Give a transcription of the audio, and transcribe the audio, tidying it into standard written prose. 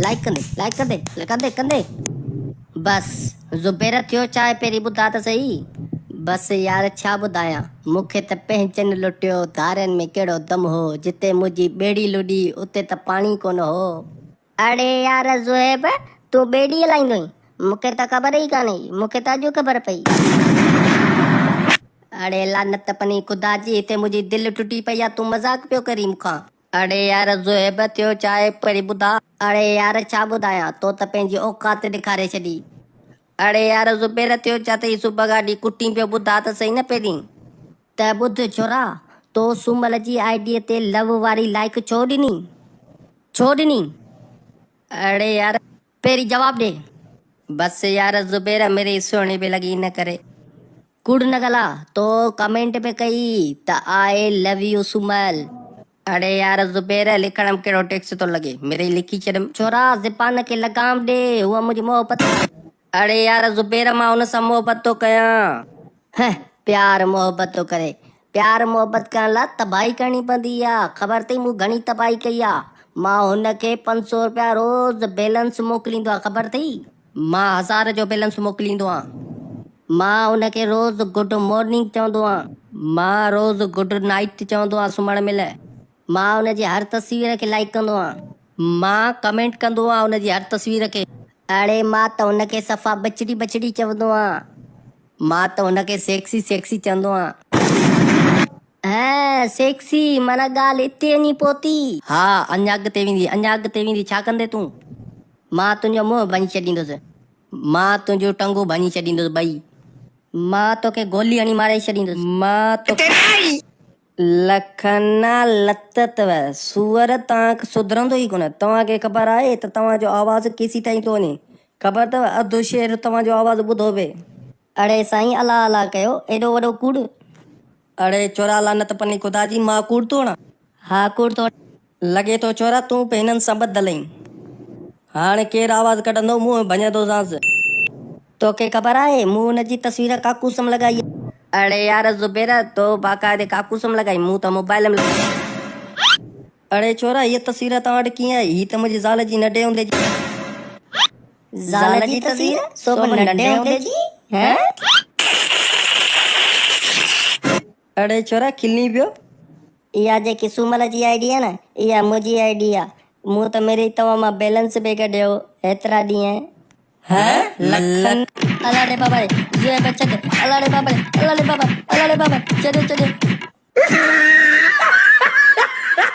Like ڪندي like ڪندي ڪندي ڪندي. بس زبير ٿيو ڇا آهي پهرين ٻڌاء ته سهي. بس يار ڇا ٻڌايان مون کي ته پنهنجن لٽيو ڌارين ۾ ڪهڙو دم هو جتي منهنجي ٻيڙي لڏي اتي ته پاڻي ڪونه هو. اڙي يار زوهيب تون ٻيڙي هلائيندو آهين مون کي ته خبر ئي ڪانه هئي مون کي ته اڄ خبر پئي. اڙي لعنت پني خدا جي هتي منهنجي دل ٽٽي پئي آ تون مذاق پيو ڪرين مون کان. اڙي يار زوهيب ٿيو ڇا آهي پهرين ٻڌاء. اڙي يار ڇا ٻڌايان تو ته پنهنجي اوقات ڏيکاري ڇڏي. اڙي يار زبير ٿيو ڇا اٿئي صبح کان وٺي ڪٽين پيو ٻڌاء ته سهي نه پهرين. ته ٻڌ ڇورا تو سومل جي I D تي لو واري لائيڪ ڇو ڏني؟ ڇو ڏني؟ اڙي يار پهرين جواب ڏي. بس يار زبير ميري سهڻي پئي لڳي ان ڪري. ڪوڙ نه ڳالهاء تو ڪمينٽ ۾ ڪئي ته آء لو يو سومل. اڙي يار زبير لکڻ م ڪهڙو ٽيڪس ٿو لڳي مڙئي لکي ڇڏيم. ڇورا زبان کي لگام ڏي هوء منهنجي محبت. اڙي يار زبير مان هن سان محبت ٿو ڪيان. هه پيار محبت ٿو ڪري. پيار محبت ڪرڻ لا تباهي ڪرڻي پوندي آ خبر اٿئي مون گهڻي تباهي ڪئي آ مان هن کي 500 روپيا روز بيلنس موڪليندو آ خبر اٿئي. مان هزار جو بيلنس موڪليندو آن. مان ان کي روز گڊ مارننگ چوندو آن. مان روز گڊ نائيٽ چوندو آن سمهڻ مهل. مان ان جي هر تصوير کي لائيڪ ڪندو آن. مان ڪمينٽ ڪندو آن ان جي هر تصوير کي. اڙي مان ته ان کي صفا ٻچڙي ٻچڙي چوندو آن. مان ته ان کي سيڪسي سيڪسي چوندو آن. هه سيڪسي معنيٰ ڳالهه اتي وڃي پهتي. ها اڃا اڳتي ويندي اڃا اڳتي ويندي ڇا ڪندي تون. مان تنهنجو منهن ڀڃي ڇڏيندس. مان تنهنجون ٽنگون ڀڃي ڇڏيندس ٻئي. مان توکي گولي هڻي ماري ڇڏيندس. مان توکي. لکنا لت اٿو. سوئر توهان کي سڌرندو ئي ڪونه. توهان کي خبر آهي ته توهان جو آواز ڪيسيتائين ٿو وڃي. خبر اٿو اڌ شهر توهان جو آواز ٻڌو پئي. اڙي سائين الله الله ڪيو ايڏو وڏو ڪوڙ. اڙي ڇورا لعنت پني خدا جي مان ڪوڙ ٿو هڻان. ها ڪوڙ ٿو هڻين. لڳي ٿو ڇورا تون به هنن سان ٻڌل آهين. هاڻ ڪير آواز ڪڍندو منهن ڀڃندوسانس. توکي خبر آهي مون ان جي تصوير ڪاڪوس م لڳائي. اڙي يار زبير تو باقاعدي ڪاڪوس م لڳائي مون ته موبائل م لڳائي. اڙي ڇورا هيء تصوير توهان وٽ ڪيئن آئي هي ته منهنجي زال جي ننڍي هوندي جي. زال جي تصوير سو به ننڍي هوندي جي هه. اڙي ڇورا کلين پيو. اها جيڪي سومل جي I D آهي نه اها منهنجي I D آهي مون ته ميري توهان مان بيلنس پئي ڪڍيو هيترا ڏينهن. هه لکن. الا ڙي بابا ري زوئي بچت الا ڙي بابا ري الا ڙي بابا الا ڙي بابا ڇڏيو ڇڏيو.